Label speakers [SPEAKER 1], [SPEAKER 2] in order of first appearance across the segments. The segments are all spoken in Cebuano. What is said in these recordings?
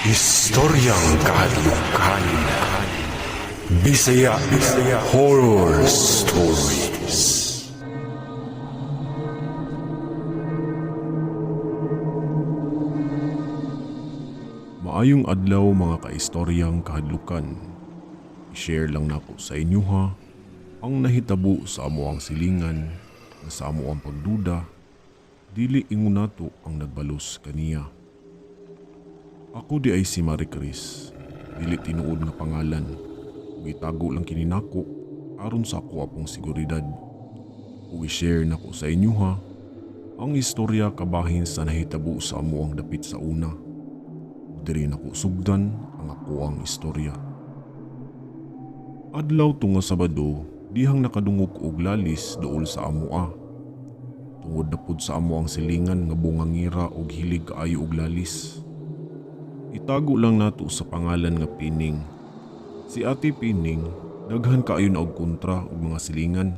[SPEAKER 1] Historyang Kahadlukan. Bisaya Bisaya Horror Stories.
[SPEAKER 2] Maayong adlaw mga kaistoryang kahadlukan. I-share lang nako sa inyo ha ang nahitabo sa amoang silingan na sa amoang pagduda dili ingon nato ang nagbalos kaniya. Ako di ay si Marie Chris, dili tinuod nga pangalan. Gitago lang kini nako aron sa ako apong seguridad. Ug i-share nako sa inyo ha ang istorya kabahin sa nahitabo sa amoang dapit sa una. Ug diri nako sugdan ang akoang istorya. Adlaw tunga Sabado, dihang nakadungog og lalis duol sa amoa. Tungod na pud sa amo ang silingan nga bungangira og hilig kaayo og lalis. Itago lang nato sa pangalan nga Pining. Si Ate Pining, daghan kaayo na og kontra og mga silingan.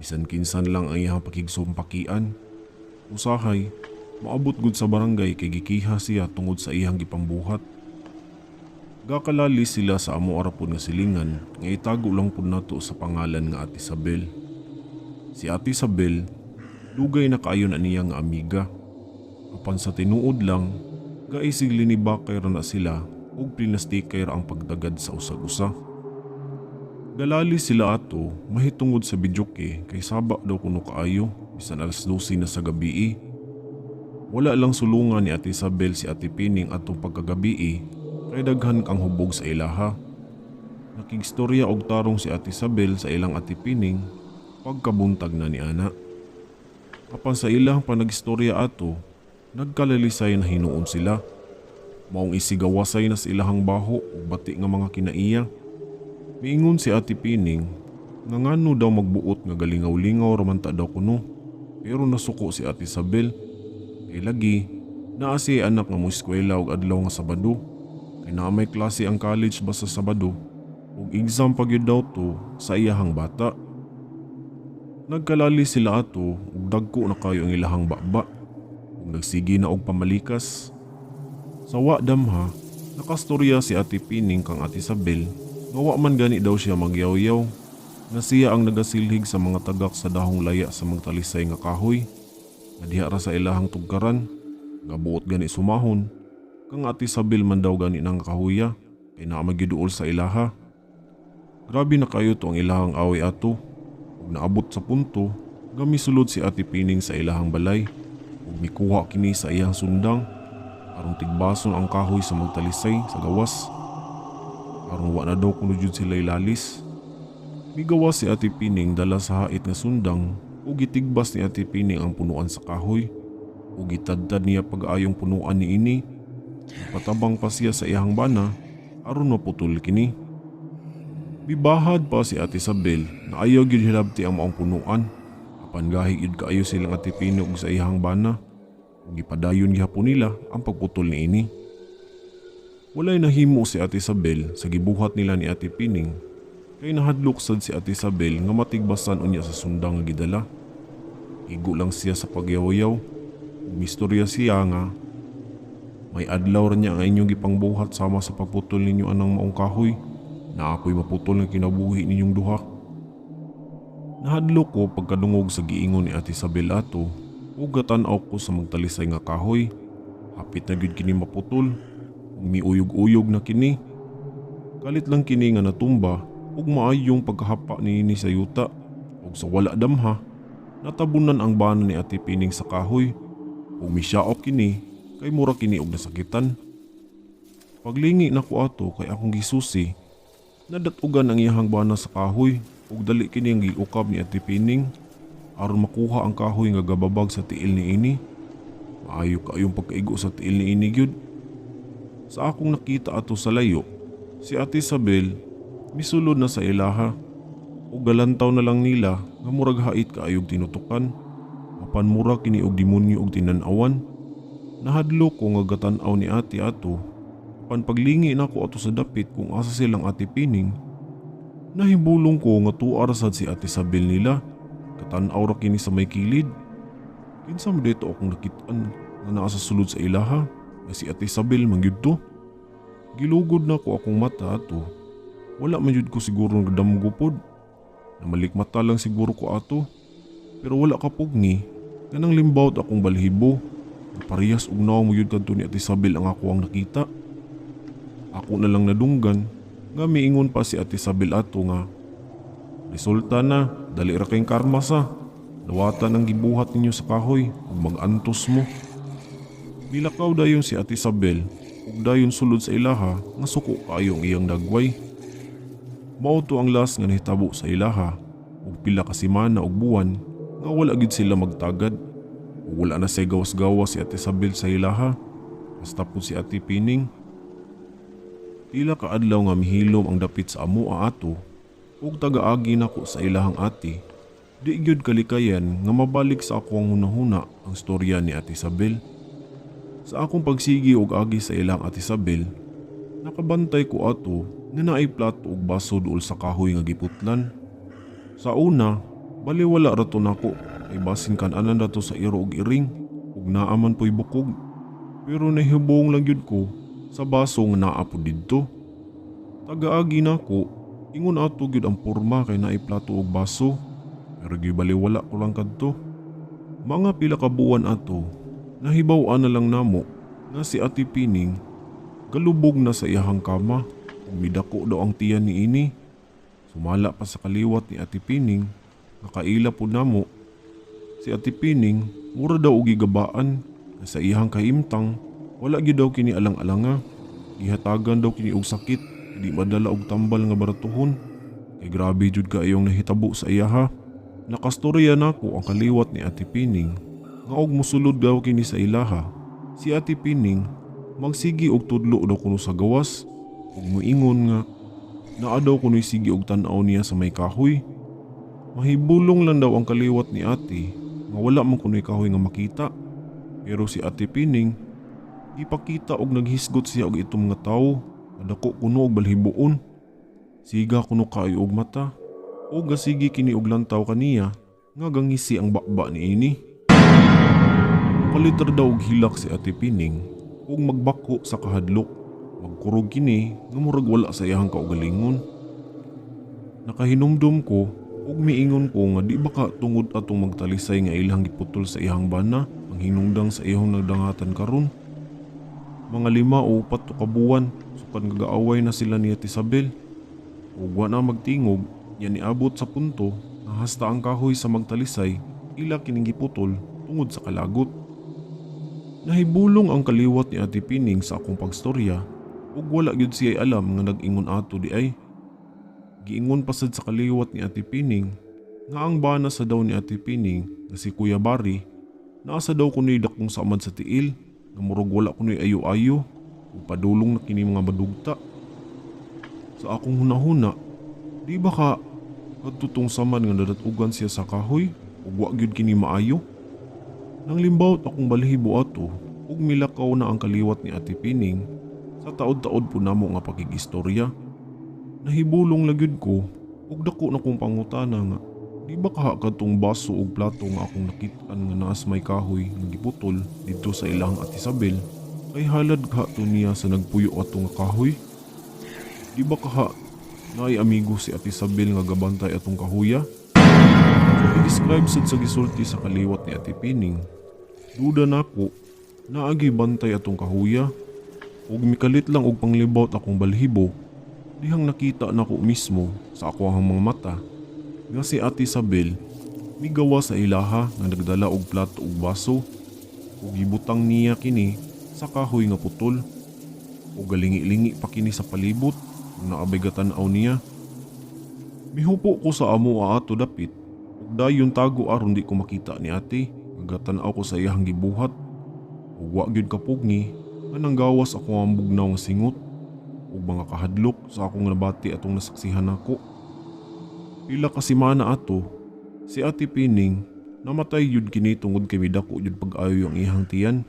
[SPEAKER 2] Bisan kinsan lang ang iyang pakigsumpakian. Usahay, maabot gud sa barangay kay gikiha siya tungod sa iyang gipambuhat. Gakalali sila sa amo arapon nga silingan nga itago lang pud nato sa pangalan nga Ate Isabel. Si Ate Isabel, dugay na kaayo na niya nga amiga. Apan sa tinuod lang, gaisig linibakay ra na sila ug plinastikay ra ang pagdagad sa usag-usa. Galali sila ato mahitungod sa videoke kay saba daw kuno kaayo bisan alas 12 na sa gabii. Wala lang sulungan ni Ate Isabel si Ate Pining atong pagkagabii kay daghan kang hubog sa ilaha. Nakigstorya og tarong si Ate Isabel sa ilang Ate Pining pagkabuntag na ni ana. Apan sa ilang panagistorya ato, nagkalalisay na hinuon sila. Maong isigawasay na sa ilahang baho ug bati nga mga kinaiya. Miingon si Ate Pining nga ngano daw magbuot nga galingaw-lingaw ramanta daw kuno. Pero nasuko si Ate Isabel. Kay lagi, naa siya anak nga moeskwela og adlaw nga Sabado. Kay naa may klase ang college basta Sabado ug exam pa gyud daw to sa iyahang bata. Nagkalali sila ato ug dagko na kayo ang ilahang baba ug nagsige na og pamalikas. Sa wa damha, nakastorya si Ate Pining kang Ate Isabel nga wa man gani daw siya magyaw-yaw nga siya ang nagasilhig sa mga tagak sa dahong laya sa magtalisay nga kahoy nga diha ra sa ilahang tugkaran nga buot gani sumahon kang Ate Isabel man daw gani nang kahuya kay naa magyuduol sa ilaha. Grabe na kayo to ang ilahang away ato ug naabot sa punto nga misulod si Ate Pining sa ilahang balay ug mikuha kini sa iyang sundang aron tigbason ang kahoy sa magtalisay sa gawas. Aron wa na daw kuno jud sila ilalis. Migawas si Ate Pining dala sa hait nga sundang ug gitigbas ni Ate Pining ang punuan sa kahoy ug gitadtad niya pag-ayong punuan niini. Patabang pa siya sa iyang bana aron maputol kini. Bibahad pa si Ate Isabel na ayaw gyud hilabti ang maong punuan. Apan gahi gyud kaayo silang Ate Pining ug sa iyang bana ug gipadayon gihapon nila ang pagputol niini. Walay nahimo si Ate Isabel sa gibuhat nila ni Ate Pining kay nahadlok sad si Ate Isabel nga matigbasan unya sa sundang nga gidala. Igo lang siya sa pagyaw-yaw ug mistorya siya nga may adlaw ra niya ang inyong gipangbuhat sama sa pagputol ninyo anang maong kahoy na ako'y maputol nga kinabuhi ninyong duha. Nahadlok ko pagkadungog sa giingon ni Ate Isabel ato ug gatan-aw ko sa magtalisay nga kahoy. Hapit na gyud kini maputol ug miuyog-uyog na kini. Kalit lang kini nga natumba ug maayong pagkahapa niini sa yuta ug sa wala damha natabunan ang bana ni Ate Pining sa kahoy ug misyaok kini kay mura kini og nasakitan. Paglingi nako ato kay akong gisusi, nadatugan ang iyahang bana sa kahoy ug dali kini ang giukab ni Ate Pining aron makuha ang kahoy nga gababag sa tiil niini. Maayo kaayong pagkaigo sa tiil niini gyud. Sa akong nakita ato sa layo, si Ate Isabel misulod na sa ilaha ug galantaw na lang nila nga murag hait kaayog tinutukan. Apan mura kini og demonyo og tinan-awan. Nahadlok ko nga gatan-aw ni ate ato. Apan paglingi nako ato sa dapit kung asa silang Ate Pining, nahibulong ko nga tuar sad si Ate Isabel nila. Katan-aw ra kini sa may kilid. Kinsa man dito akong nakit-an nga naa sa sulod sa ilaha nga si Ate Isabel man gyud to. Gilugod nako akong mata ato. Wala man jud ko siguro nagdamgo pod. Namalikmata lang siguro ko ato. Pero wala ka pugni, nga nanglimbaot akong balhibo. Nga parehas og nawong mo yun kadto ni Ate Isabel ang ako ang nakita. Ako na lang nadunggan nga miingon pa si Ate Isabel ato nga, "Resulta na, dali ra kayong karma sa. Dawatan ang gibuhat ninyo sa kahoy ug mag-antos mo." Milakaw dayon si Ate Isabel ug dayon sulod sa ilaha nga suko kaayo ang iyang dagway. Mao to ang last nga nahitabo sa ilaha ug pila ka semana ug buwan nga wala gid sila magtagad. Ug wala na say gawas-gawas si Ate Isabel sa ilaha. Hasta pud si Ate Pining. Pila ka adlaw nga mihilom ang dapit sa amoa ato ug tagaagi nako sa ilahang ate. Di gyud kalikayan nga mabalik sa ako ang hunahuna ang storya ni Ate Isabel. Sa akong pagsigi og agi sa ilang Ate Isabel, nakabantay ko ato nga naay plato ug baso duol sa kahoy nga giputlan. Sa una, baliwala ra to nako kay basin kan-anan ra to sa iro ug iring ug naa man po'y bukog. Pero nahibong lang gyud ko sa baso nga naa po didto. Tagaagi nako, ingon ato gyud ang porma kay naay plato ug baso, pero gibaliwala ko lang kadto. Mga pila ka buwan ato, nahibaw-an na lang namo nga si Ate Pining galubog na sa iyahang kama ug midako daw ang tiyan niini. Sumala pa sa kaliwat ni Ate Pining, nakaila po namo. Si Ate Pining mura daw og gigabaan kay sa iyahang kahimtang wala gyud daw kini alang-alanga. Gihatagan daw kini og sakit, di madala og tambal nga baratuhon. Kay grabe jud kaayong nahitabo sa iyaha. Nakastorya nako ang kaliwat ni Ate Pining nga og mosulod daw kini sa ilaha. Si Ate Pining magsigi og tudlo daw kuno sa gawas ug moingon nga naa daw kuno'y sige og tan-aw niya sa may kahoy. Mahibulong lang daw ang kaliwat ni ate nga wala man kuno'y kahoy nga makita. Pero si Ate Pining gipakita og naghisgot siya og itom nga tawo nga dako kuno og balhiboon. Siga kuno kaayo og mata o gasigi kini og lantaw kaniya nga gangisi ang baba niini. Paliter daw og hilak si Ate Pining ug magbako sa kahadlok. Magkurog kini nga murag wala sa iyahang kaugalingon. Nakahinumdum ko ug miingon ko nga di ba ka tungod atong magtalisay nga ilang giputol sa iyahang bana ang hinungdang sa iyong nagdangatan karon. Mga 5 o 4 to ka buwan sukan gagaaway na sila ni Ate Isabel. Ug wa na magtingog nya niabot sa punto nga hasta ang kahoy sa magtalisay ila kining giputol tungod sa kalagot. Nahibulong ang kaliwat ni Ate Pining sa akong pagstorya ug wala gyud siya alam nga nag-ingon ato di ay. Giingon pa sad sa kaliwat ni Ate Pining nga ang bana sa daw ni Ate Pining nga si Kuya Barry naa sa daw kuno'y dakong samad sa tiil nga murag wala kuno'y ayo-ayo ug padulong na kini mga madugta. Sa akong hunahuna, di ba ka kadtutong samad nga nadatugan siya sa kahoy ug wa gyud kini maayo? Nang limbawot akong balhibo ato ug milakaw na ang kaliwat ni Ate Pining sa taod-taod po namo nga pakigistorya. Nahibulong la gyud ko ug dako na kong pangutana nga di ba kaha kadtong baso ug plato nga akong nakit-an nga naas may kahoy nga giputol didto sa ilang Ate Isabel ay halad kaha to niya sa nagpuyo ato nga kahoy? Di ba kaha naay amigo si Ate Isabel nga gabantay atong kahuya? I-describe sad sa gisulti sa kaliwat ni Ate Pining, duda nako naagi bantay atong kahuya. Ug mikalit lang og panglibot akong balhibo, dihang nakita nako mismo sa ako ang mga mata nga si Ate Isabel migawa sa ilaha nga nagdala og plato ug baso ug gibutang niya kini sa kahoy nga putol ug galingi-lingi pa kini sa palibot ug naabay gatan-aw niya. Mihupo ko sa amo ato dapit ug dayon tago aron di ko makita ni ate. Nagatan-aw ko sa iyahang gibuhat ug wa gyud kapugni nga nanggawas ako ang bugnaw nga singot ug mga kahadlok sa akong nabati atong nasaksihan nako. Pila ka semana ato, si Ate Pining namatay yun kini tungod kay midako yun pag-ayo ang iyahang tiyan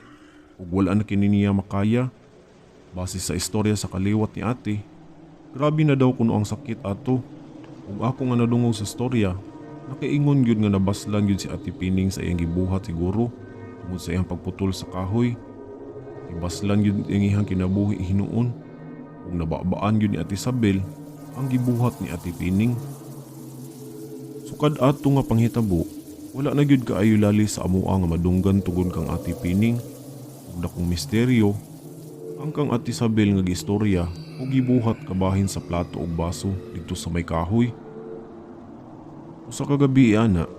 [SPEAKER 2] ug wala na kini niya makaya. Base sa istorya sa kaliwat ni ate, grabe na daw kuno ang sakit ato. Ug ako nga nadungog sa istorya, nakaingon gyud nga nabaslan gyud si Ate Pining sa iyang gibuhat siguro tungod sa iyang pagputol sa kahoy. Ibaslan gyud ang iyang kinabuhi hinuon. Ug nababaan gyud ni Ate Isabel ang gibuhat ni Ate Pining. Sukad ato nga panghitabo, wala na gyud kaayo lalis sa amoa nga madunggan tungod kang Ate Pining. Ug dakong misteryo ang kang Ate Isabel nga giistorya ug gibuhat kabahin sa plato ug baso didto sa may kahoy. Usa ka gabi ana,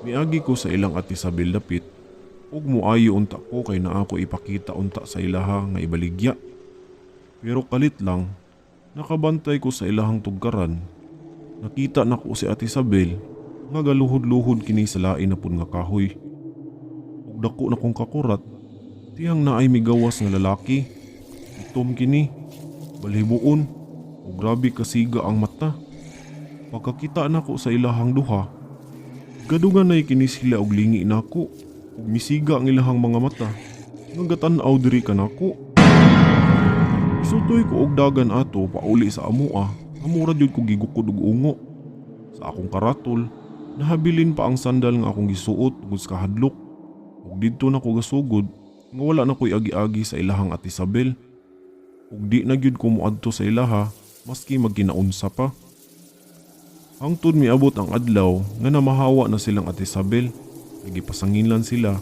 [SPEAKER 2] miagi ko sa ilang Ate Isabel dapit ug muayo unta ko kay naa ko ipakita unta sa ilaha nga ibaligya. Pero kalit lang, nakabantay ko sa ilahang tugkaran. Nakita nako si Ate Isabel nga galuhod-luhod kini sa lain na pud nga kahoy. Ug dako na kong kakurat, tihang naay migawas nga lalaki. Itom kini, balhibuon, ug grabe kasiga ang mata. Pagkakita nako sa ilahang duha, gaduganay kini sila og lingi nako, ug misiga ang ilahang mga mata nga gatan-aw diri kanako. Isutoy ko og dagan ato pauli sa amoa nga mura jud ko gigukod og ungo. Sa akong karatol, nahabilin pa ang sandal nga akong gisuot tungod sa kahadlok. Ug didto na ko gasugod nga wala na ko'y agi-agi sa ilahang Ate Isabel. Ug di na gyud ko moadto sa ilaha maski magkinaunsa pa. Hangtod miabot ang adlaw nga namahawa na silang Ate Isabel, nagipasanginlan sila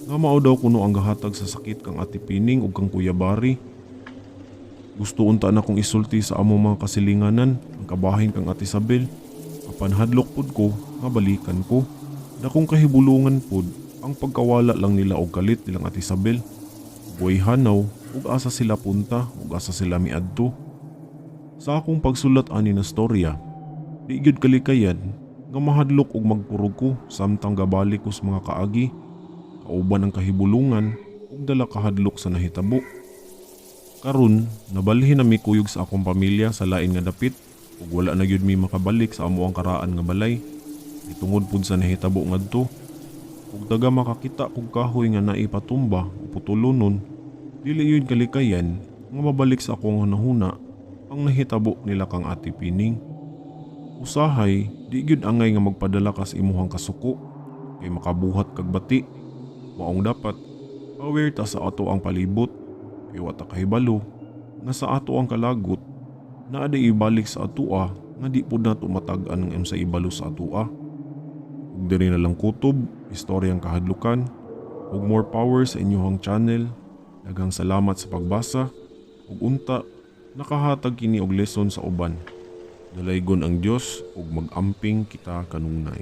[SPEAKER 2] nga mao daw kuno ang gahatag sa sakit kang Ate Pining ug kang Kuya Barry. Gusto unta na kong isulti sa among mga kasilinganan ang kabahin kang Ate Isabel. Apan hadlok pud ko nga balikan ko. Dakong kahibulungan pud ang pagkawala lang nila og kalit nilang Ate Isabel. Buhay hanaw ug asa sila punta ug asa sila miadto. Sa akong pagsulat ani na storya, di gyud kalikayan nga mahadlok og magkurog ko samtang gabalik ko sa mga kaagi, kauban ang kahibulungan ug dala kahadlok sa nahitabo. Karon, nabalhin na mi kuyog sa akong pamilya sa lain nga dapit ug wala na gyud mi makabalik sa amoang karaan nga balay. Itungod pud sa nahitabo ngadto. Ug taga makakita kog kahoy nga naipatumba o putulonon, dili yun kalikayan nga mabalik sa akong hunahuna ang nahitabo nila kang Ate Pining. Usahay, di gyud angay nga magpadala ka sa imuhang kasuko kay makabuhat kag bati. Maong dapat aware ta sa ato ang palibot kay wa ta kahibalo nga sa ato ang kalagot naa di ibalik sa atoa nga di pud nato matag-an ang sa ibalo sa atoa. Ug diri na lang kutob, istoryang kahadlukan ug more power sa inyong channel. Daghang salamat sa pagbasa ug unta nakahatag kini og lesson sa uban. Dalaygon ang Dios ug mag-amping kita kanunay.